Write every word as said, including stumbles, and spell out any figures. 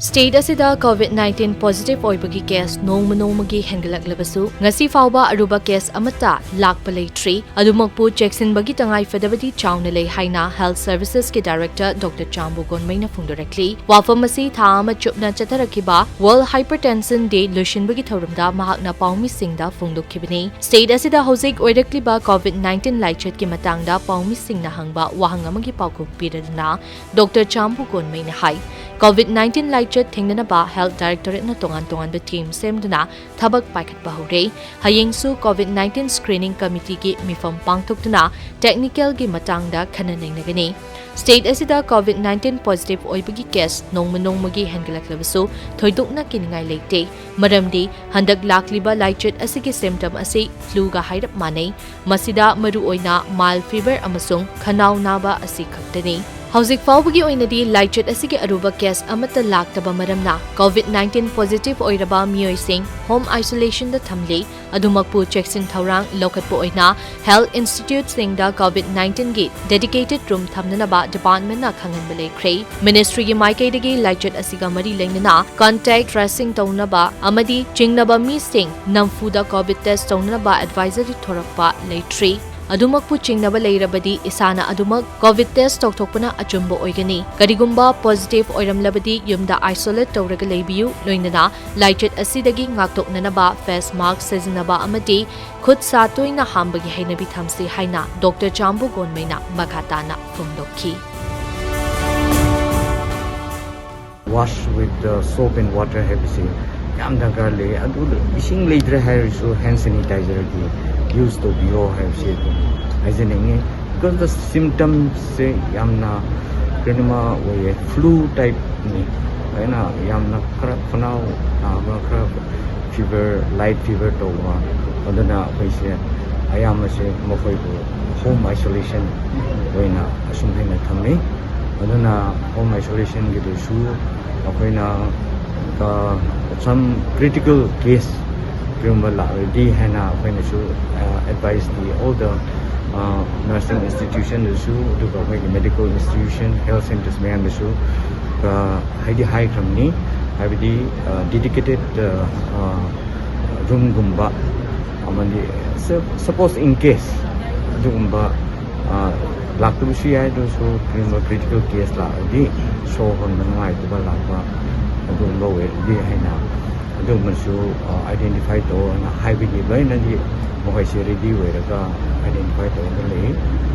State ꯑꯁꯤꯗ COVID nineteen positive ꯑꯣꯏꯕꯒꯤ case ꯅꯣꯡꯃ ꯅꯣꯡꯃꯒꯤ ꯍꯦꯟꯒꯠꯂꯛꯂꯕꯁꯨ, ꯉꯁꯤ ꯐꯥꯎꯕ ꯑꯔꯨꯕ case ꯑꯃꯠꯇ ꯂꯥꯛꯄ ꯂꯩꯇ꯭ꯔꯤ꯫ ꯑꯗꯨꯃꯛꯄꯨ, ꯆꯦꯛꯁꯤꯟꯕꯒꯤ ꯇꯉꯥꯏꯐꯗꯕꯗꯤ ꯆꯥꯎꯅ ꯂꯩ ꯍꯥꯏꯅ Health Servicesꯀꯤ Director Doctor ꯆꯥꯝꯕꯨ ꯒꯣꯟꯃꯩꯅ ꯐꯣꯡꯗꯣꯔꯛꯂꯤ꯫ ꯋꯥꯐꯝ ꯑꯁꯤ ꯊꯥ ꯑꯃ ꯆꯨꯞꯅ ꯆꯠꯊꯔꯛꯈꯤꯕ World Hypertension Day ꯂꯣꯏꯁꯤꯟꯕꯒꯤ ꯊꯧꯔꯝꯗ ꯃꯍꯥꯛꯅ ꯄꯥꯎꯃꯤꯁꯤꯡꯗ ꯐꯣꯡꯗꯣꯛꯈꯤꯕꯅꯤ꯫ State ꯑꯁꯤꯗ ꯍꯧꯖꯤꯛ ꯑꯣꯏꯔꯛꯂꯤꯕ COVID nineteen ꯂꯥꯏꯆꯠꯀꯤ ꯃꯇꯥꯡꯗ ꯄꯥꯎꯃꯤꯁꯤꯡꯅ ꯍꯪꯕ ꯋꯥꯍꯪ ꯑꯃꯒꯤ ꯄꯥꯎꯈꯨꯝ ꯄꯤꯔꯗꯨꯅ Doctor ꯆꯥꯝꯕꯨ ꯒꯣꯟꯃꯩꯅ ꯍꯥꯏ, COVID nineteen ꯂꯥꯏꯆꯠ ꯊꯦꯡꯅꯅꯕ Health Directorateꯅ ꯇꯣꯉꯥꯟ ꯇꯣꯉꯥꯟꯕ team ꯁꯦꯝꯗꯨꯅ ꯊꯕꯛ ꯄꯥꯏꯈꯠꯄ ꯍꯧꯔꯦ꯫ ꯍꯌꯦꯡꯁꯨ COVID nineteen screening committeeꯒꯤ ꯃꯤꯐꯝ ꯄꯥꯡꯊꯣꯛꯇꯨꯅ technicalꯒꯤ ꯃꯇꯥꯡꯗ ꯈꯟꯅ ꯅꯩꯅꯒꯅꯤ꯫ State ꯑꯁꯤꯗ COVID nineteen positive ꯑꯣꯏꯕꯒꯤ case ꯅꯣꯡꯃ ꯅꯣꯡꯃꯒꯤ ꯍꯦꯟꯒꯠꯂꯛꯂꯕꯁꯨ, ꯊꯣꯏꯗꯣꯛꯅ ꯀꯤꯅꯤꯡꯉꯥꯏ ꯂꯩꯇꯦ꯫ ꯃꯔꯝꯗꯤ ꯍꯟꯗꯛ ꯂꯥꯛꯂꯤꯕ ꯂꯥꯏꯆꯠ ꯑꯁꯤꯒꯤ symptom ꯑꯁꯤ fluꯒ ꯍꯥꯏꯔꯞ ꯃꯥꯟꯅꯩ꯫ ꯃꯁꯤꯗ ꯃꯔꯨꯑꯣꯏꯅ mild fever ꯑꯃꯁꯨꯡ ꯈꯅꯥꯎ ꯅꯥꯕ ꯑꯁꯤ ꯈꯛꯇꯅꯤ꯫ ꯍꯧꯖꯤꯛ ꯐꯥꯎꯕꯒꯤ ꯑꯣꯏꯅꯗꯤ ꯂꯥꯏꯆꯠ ꯑꯁꯤꯒꯤ ꯑꯔꯨꯕ case ꯑꯃꯠꯇ ꯂꯥꯛꯇꯕ ꯃꯔꯝꯅ, COVID nineteen positive ꯑꯣꯏꯔꯕ ꯃꯤꯑꯣꯏꯁꯤꯡ home isolationꯗ ꯊꯝꯂꯤ꯫ ꯑꯗꯨꯃꯛꯄꯨ, ꯆꯦꯛꯁꯤꯟ ꯊꯧꯔꯥꯡ ꯂꯧꯈꯠꯄ ꯑꯣꯏꯅ health instituteꯁꯤꯡꯗ COVID nineteenꯒꯤ dedicated room ꯊꯝꯅꯅꯕ departmentꯅ ꯈꯪꯍꯟꯕ ꯂꯩꯈ꯭ꯔꯦ꯫ Ministryꯒꯤ ꯃꯥꯏꯀꯩꯗꯒꯤ ꯂꯥꯏꯆꯠ ꯑꯁꯤꯒ ꯃꯔꯤ ꯂꯩꯅꯅ contact tracing ꯇꯧꯅꯕ ꯑꯃꯗꯤ ꯆꯤꯡꯅꯕ ꯃꯤꯁꯤꯡ ꯅꯝꯐꯨꯗ COVID test ꯇꯧꯅꯅꯕ advisory ꯊꯣꯔꯛꯄ ꯂꯩꯇ꯭ꯔꯤ꯫ ꯑꯗꯨꯃꯛꯄꯨ ꯆꯤꯡꯅꯕ ꯂꯩꯔꯕꯗꯤ, ꯏꯁꯥꯅ ꯑꯗꯨꯃꯛ COVID test ꯇꯧꯊꯣꯛꯄꯅ ꯑꯆꯨꯝꯕ ꯑꯣꯏꯒꯅꯤ꯫ ꯀꯔꯤꯒꯨꯝꯕ positive ꯑꯣꯏꯔꯝꯂꯕꯗꯤ, ꯌꯨꯝꯗ isolate ꯇꯧꯔꯒ ꯂꯩꯕꯤꯌꯨ, ꯂꯣꯏꯅꯅ ꯂꯥꯏꯆꯠ ꯑꯁꯤꯗꯒꯤ ꯉꯥꯛꯊꯣꯛꯅꯅꯕ face mask ꯁꯤꯖꯤꯟꯅꯕ ꯑꯃꯗꯤ ꯈꯨꯠ ꯁꯥ ꯇꯣꯏꯅ ꯍꯥꯝꯕꯒꯤ ꯍꯩꯅꯕꯤ ꯊꯝꯁꯤ ꯍꯥꯏꯅ Doctor ꯆꯥꯝꯕꯨ ꯒꯣꯟꯃꯩꯅ ꯃꯈꯥ ꯇꯥꯅ ꯐꯣꯡꯗꯣꯛꯈꯤ꯫ Wash with the soap and water ꯍꯥꯏꯕꯁꯤ ꯌꯥꯝ ꯗꯔꯀꯥꯔ ꯂꯩ꯫ ꯑꯗꯨ ꯏꯁꯤꯡ ꯂꯩꯇ꯭ꯔꯦ ꯍꯥꯏꯔꯁꯨ hand sanitizerꯒꯤ use ꯇꯧꯕꯤꯌꯣ ꯍꯥꯏꯕꯁꯤ ꯑꯗꯨꯝ ꯍꯥꯏꯖꯅꯤꯡꯉꯤ꯫ Because the symptomꯁꯁꯦ ꯌꯥꯝꯅ ꯀꯩꯅꯣꯃ ꯑꯣꯏꯌꯦ, flu typeꯅꯤ꯫ ꯑꯩꯅ ꯌꯥꯝꯅ ꯈꯔ ꯈꯅꯥꯎ ꯅꯥꯕ, ꯈꯔ fever, light fever ꯇꯧꯕ, ꯑꯗꯨꯅ ꯑꯩꯈꯣꯏꯁꯦ ꯑꯌꯥꯝꯕꯁꯦ ꯃꯈꯣꯏꯕꯨ home isolation ꯑꯣꯏꯅ ꯑꯁꯨꯝ ꯍꯥꯏꯅ ꯊꯝꯃꯤ꯫ ꯑꯗꯨꯅ home isolationꯒꯤꯗꯨꯁꯨ ꯑꯩꯈꯣꯏꯅ, ꯑ, some critical case ꯀꯔꯤꯒꯨꯝꯕ ꯂꯥꯛꯂꯗꯤ ꯍꯥꯏꯅ ꯑꯩꯈꯣꯏꯅꯁꯨ, ꯑ, advice ꯄꯤ꯫ All the, ꯑ, nursing institutionꯗꯁꯨ, ꯑꯗꯨꯒ ꯑꯩꯈꯣꯏꯒꯤ medical institution, health centres ꯃꯌꯥꯝꯗꯁꯨ ꯍꯥꯏꯗꯤ ꯍꯥꯏꯈ꯭ꯔꯕꯅꯤ, ꯍꯥꯏꯕꯗꯤ dedicated room ꯒꯨꯝꯕ ꯑꯃꯗꯤ, suppose in case ꯑꯗꯨꯒꯨꯝꯕ ꯂꯥꯛꯇꯕꯁꯨ ꯌꯥꯏ, ꯑꯗꯨꯁꯨ ꯀꯔꯤꯒꯨꯝꯕ critical case ꯂꯥꯛꯑꯗꯤ, ꯁꯣꯔ ꯍꯣꯟꯕ ꯅꯨꯡꯉꯥꯏꯇꯕ ꯂꯥꯛꯄ, ꯑꯗꯨꯒꯨꯝꯕ ꯑꯣꯏꯔꯗꯤ ꯍꯥꯏꯅ ꯑꯗꯨꯒꯨꯝꯕꯁꯨ identify ꯇꯧꯑꯣꯅ ꯍꯥꯏꯕꯒꯤ ꯂꯣꯏꯅꯗꯤ ꯃꯈꯣꯏꯁꯦ ready ꯑꯣꯏꯔꯒ identify ꯇꯧꯔꯒ ꯂꯩ꯫